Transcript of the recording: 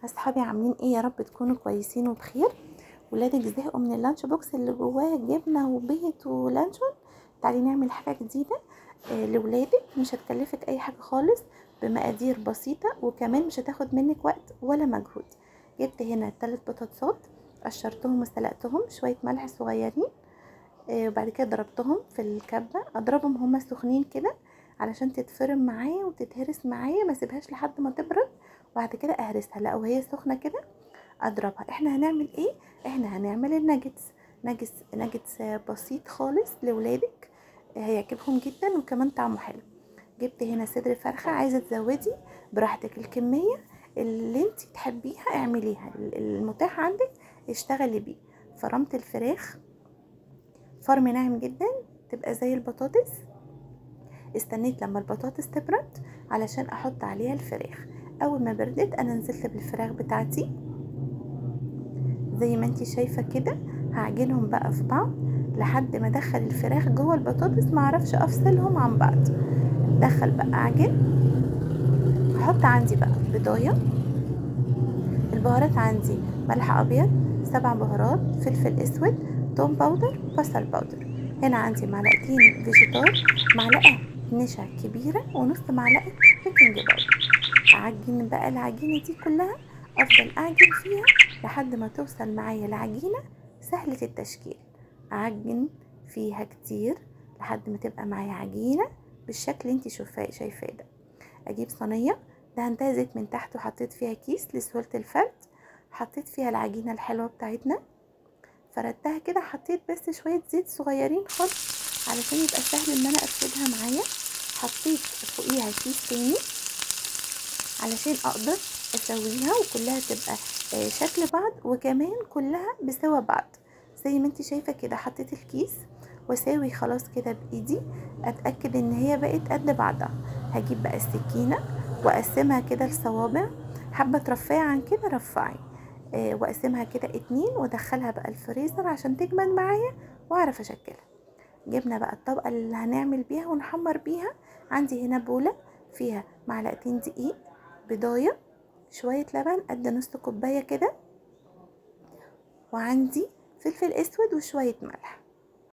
اصحابي عاملين ايه؟ يا رب تكونوا كويسين وبخير. ولادك زهقوا من ال lunch box اللي جواه جبنه وبيض ولانشون؟ تعالي نعمل حاجة جديدة لولادك، مش هتكلفك اي حاجة خالص، بمقادير بسيطة، وكمان مش هتاخد منك وقت ولا مجهود. جبت هنا 3 بطاطسات، قشرتهم وسلقتهم، شوية ملح صغيرين، وبعد كده ضربتهم في الكبه. اضربهم هما سخنين كده علشان تتفرم معايا وتتهرس معايا، ما سيبهاش لحد ما تبرد وبعد كده اهرسها، لا وهي سخنة كده اضربها. احنا هنعمل ايه؟ احنا هنعمل الناجتس. ناجتس بسيط خالص لولادك، هيعجبهم جدا وكمان طعمه حلو. جبت هنا صدر فرخة، عايزه تزودي براحتك الكمية اللي انت تحبيها اعمليها، المتاح عندك اشتغلي بيه. فرمت الفراخ فرم ناعم جدا، تبقى زي البطاطس. استنيت لما البطاطس تبرد علشان احط عليها الفراخ. اول ما بردت انا نزلت بالفراخ بتاعتي زي ما انتي شايفه كده. هعجنهم بقى في بعض لحد ما ادخل الفراخ جوه البطاطس، ما اعرفش افصلهم عن بعض. دخل بقى اعجن. هحط عندي بقى بيضايه، البهارات عندي ملح ابيض، 7 بهارات، فلفل اسود، توم powder، بصل powder. هنا عندي معلقتين فيجيتار، معلقه نشا كبيرة، ونص معلقه baking powder. اعجن بقى العجينة دي كلها، افضل اعجن فيها لحد ما توصل معايا العجينة سهلة التشكيل. اعجن فيها كتير لحد ما تبقى معايا عجينه بالشكل اللي انت شايفاه ده. اجيب صينية دهنتها زيت من تحت وحطيت فيها كيس لسهوله الفرد، حطيت فيها العجينة الحلوة بتاعتنا، فردتها كده، حطيت بس شوية زيت صغيرين خالص علشان يبقى سهل ان انا افردها معايا. حطيت فوقيها كيس تاني علشان اقدر اسويها وكلها تبقى شكل بعض، وكمان كلها بسوا بعض زي ما انت شايفه كده. حطيت الكيس واساوي خلاص كده بايدي، اتاكد ان هي بقت قد بعضها. هجيب بقى السكينة واقسمها كده لصوابع، حابة ترفعي عن كده رفعي، واقسمها كده 2 وادخلها بقى الفريزر عشان تجمد معايا واعرف اشكلها. جبنا بقى الطبقة اللي هنعمل بيها ونحمر بيها. عندي هنا بوله فيها معلقتين دقيق، بيضايه، شوية لبن قد نص كوباية كده، وعندي فلفل اسود وشوية ملح.